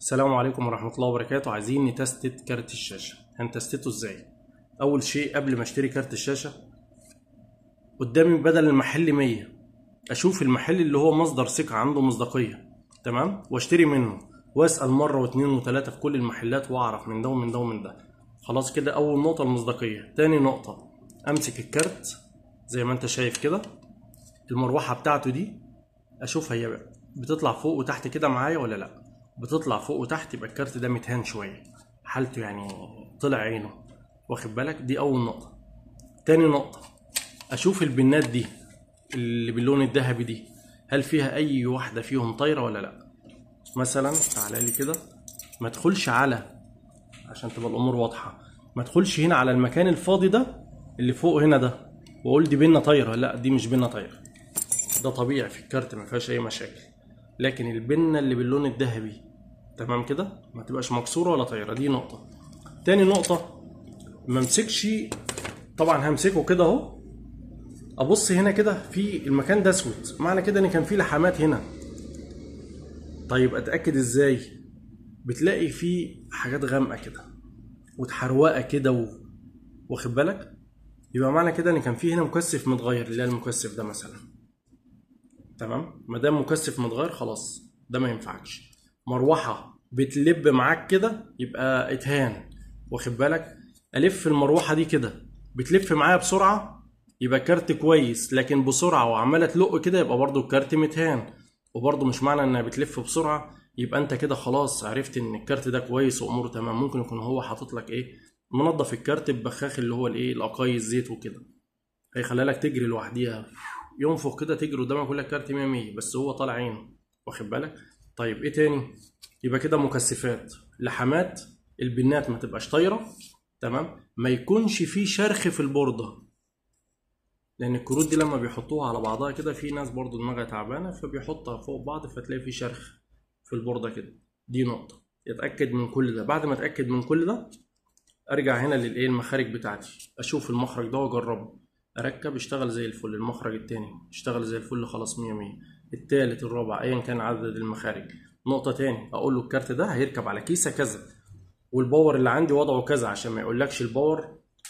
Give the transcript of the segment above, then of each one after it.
السلام عليكم ورحمة الله وبركاته. عايزين نتستت كارت الشاشة. هنتستته ازاي؟ اول شيء قبل ما اشتري كارت الشاشة قدامي بدل المحل 100 اشوف المحل اللي هو مصدر ثقة عنده مصداقية، تمام، واشتري منه واسأل مرة واثنين وثلاثة في كل المحلات واعرف من ده ومن ده ومن ده. خلاص كده اول نقطة المصداقية. تاني نقطة امسك الكارت زي ما انت شايف كده، المروحة بتاعته دي اشوف هي بتطلع فوق وتحت كده معايا ولا لا. بتطلع فوق وتحت يبقى الكارت ده متهان شوية، حالته يعني طلع عينه، واخد بالك؟ دي اول نقطة. تاني نقطة اشوف البنات دي اللي باللون الذهبي دي هل فيها اي واحدة فيهم طايره ولا لا. مثلا تعالى لي كده، ما تدخلش على، عشان تبقى الامور واضحة، ما تدخلش هنا على المكان الفاضي ده اللي فوق هنا ده واقول دي بنه طايره، لا دي مش بنه طايره، ده طبيعي في الكارت ما فيهاش اي مشاكل. لكن البنه اللي باللون الذهبي تمام كده ما تبقاش مكسورة ولا طايره، دي نقطة. تاني نقطة ما امسكش، طبعا همسكه كده اهو، ابص هنا كده في المكان ده اسود، معنى كده ان كان في لحمات هنا. طيب اتاكد ازاي؟ بتلاقي في حاجات غامقه كده وتحروقه كده واخد بالك؟ يبقى معنى كده ان كان في هنا مكثف متغير، اللي هي المكثف ده مثلا، تمام. ما دام مكثف متغير خلاص ده ما ينفعكش. مروحة بتلب معاك كده يبقى اتهان، واخد بالك؟ الف المروحة دي كده بتلف معايا بسرعة يبقى كارت كويس، لكن بسرعة وعماله تلق كده يبقى برضو الكارت متهان. وبرضو مش معنى انها بتلف بسرعة يبقى انت كده خلاص عرفت ان الكارت ده كويس واموره تمام. ممكن يكون هو حاطط لك ايه، منظف الكارت ببخاخ اللي هو الايه، الاقاي الزيت وكده، هيخليها لك تجري لوحديها، ينفخ كده تجري قدامك يقول لك كارت 100 100، بس هو طالع عينه، واخد بالك؟ طيب ايه تاني؟ يبقى كده مكثفات، لحمات، البنات ما تبقاش طايره، تمام، ما يكونش فيه شرخ في البورده، لان الكروت دي لما بيحطوها على بعضها كده في ناس برضو دماغها تعبانة فبيحطها فوق بعض فتلاقي في شرخ في البورده كده. دي نقطة اتاكد من كل ده. بعد ما اتاكد من كل ده ارجع هنا للايه، المخارج بتاعتي، اشوف المخرج ده واجربه، اركب اشتغل زي الفل، المخرج التاني اشتغل زي الفل، خلاص 100 100، التالت الرابع ايا كان عدد المخارج. نقطة تاني اقول له الكارت ده هيركب على كيسه كذا، وال power اللي عندي وضعه كذا، عشان ما يقولكش ال power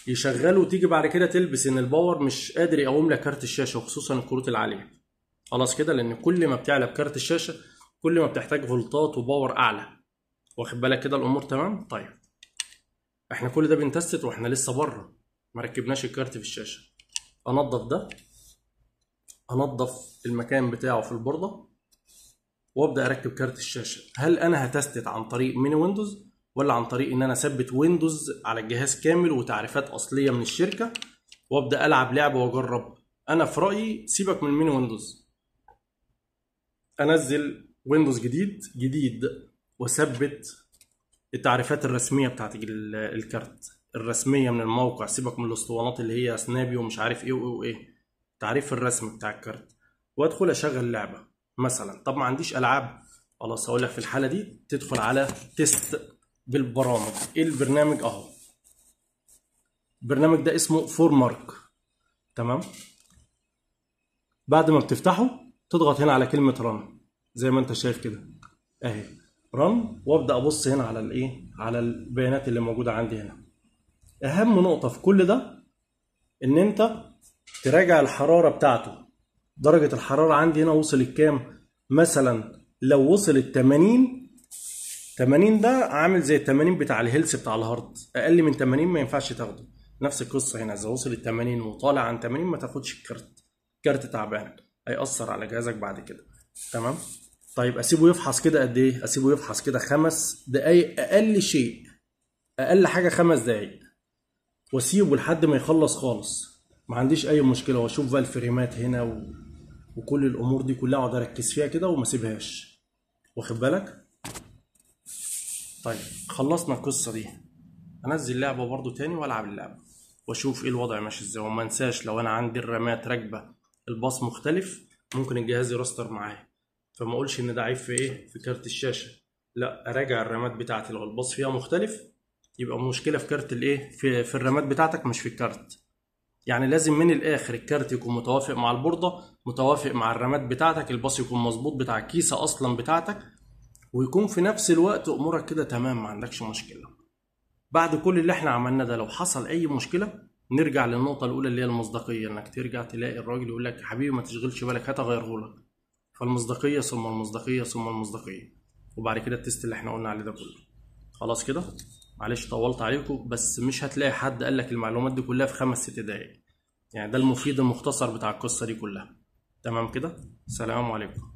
يشغله وتيجي بعد كده تلبس ان ال power مش قادر يقوم لك كارت الشاشة، وخصوصا الكروت العالية. خلاص كده، لان كل ما بتعلى بكارت الشاشة كل ما بتحتاج فولتات و power اعلى، واخد بالك كده الامور تمام؟ طيب احنا كل ده بنتست واحنا لسه بره، ما ركبناش الكارت في الشاشة. انضف ده، انضف المكان بتاعه في البورده، وابدا اركب كارت الشاشة. هل انا هتستت عن طريق mini Windows ولا عن طريق ان انا اثبت Windows على الجهاز كامل وتعريفات اصلية من الشركة وابدا العب لعبه واجرب؟ انا في رايي سيبك من mini Windows، انزل Windows جديد جديد واثبت التعريفات الرسمية بتاعت الكارت الرسمية من الموقع، سيبك من الاسطوانات اللي هي Snappy ومش عارف ايه وايه وايه، تعريف الرسم بتاع الكارت، وادخل اشغل لعبه مثلا. طب ما عنديش العاب، خلاص هقول لك في الحالة دي تدخل على test بالبرامج. ايه البرنامج؟ اهو البرنامج ده اسمه FurMark، تمام. بعد ما بتفتحه تضغط هنا على كلمة run زي ما انت شايف كده اهي run، وابدا ابص هنا على الايه، على البيانات اللي موجودة عندي هنا. اهم نقطة في كل ده ان انت تراجع الحرارة بتاعته. درجه الحرارة عندي هنا وصلت كام؟ مثلا لو وصلت 80، 80 ده عامل زي ال 80 بتاع ال health بتاع ال hard، اقل من 80 ما ينفعش تاخده. نفس القصة هنا، اذا وصلت 80 وطالع عن 80 ما تاخدش الكارت، كارت تعبان هيأثر على جهازك بعد كده، تمام. طيب اسيبه يفحص كده قد ايه؟ اسيبه يفحص كده 5 دقايق اقل شيء، اقل حاجة 5 دقايق، واسيبه لحد ما يخلص خالص، ما عنديش اي مشكلة. واشوف بقى الفريمات هنا وكل الامور دي كلها اقعد اركز فيها كده وما اسيبهاش، واخد بالك؟ طيب خلصنا القصة دي، انزل لعبه برضو تاني والعب اللعبة واشوف ايه الوضع ماشي ازاي. وما انساش لو انا عندي الرامات راكبه الباص مختلف ممكن الجهاز يرستر معايا، فما اقولش ان ده عيب في ايه، في كارت الشاشة، لا اراجع الرامات بتاعتي، لو الباص فيها مختلف يبقى مشكلة في كارت الايه، في الرامات بتاعتك مش في الكارت. يعني لازم من الاخر الكارت يكون متوافق مع البورده، متوافق مع الرامات بتاعتك، الباص يكون مظبوط بتاع الكيسة اصلا بتاعتك، ويكون في نفس الوقت امورك كده تمام، ما عندكش مشكلة. بعد كل اللي احنا عملناه ده لو حصل اي مشكلة نرجع للنقطة الاولى اللي هي المصداقية، انك ترجع تلاقي الراجل يقول لك يا حبيبي ما تشغلش بالك هات اغيره لك. فالمصداقيه ثم المصداقية ثم المصداقية، وبعد كده ال test اللي احنا قلنا عليه ده كله. خلاص كده، معلش طولت عليكم، بس مش هتلاقي حد قال لك المعلومات دي كلها في 5 6 دقايق، يعني ده المفيد المختصر بتاع القصة دي كلها. تمام كده، سلام عليكم.